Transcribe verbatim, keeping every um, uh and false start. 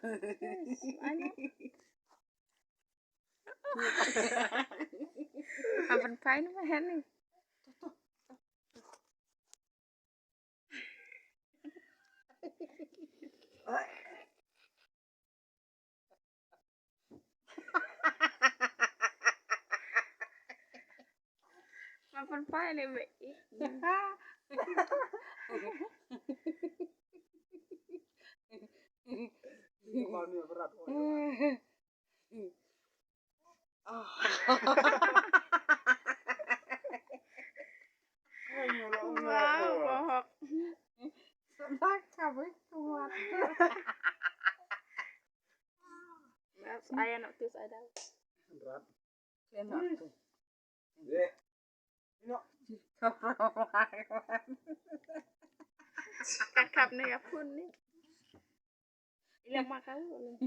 Ano? Happen fine mah ni. Happen fine ni mah. Ini kau ni berat. Wow, bohok. Sedap kabeh kuat. Mas, ayah nak tis ada. Berat. Kena tu. Kakap ni ya pun ni. Ila makau ni.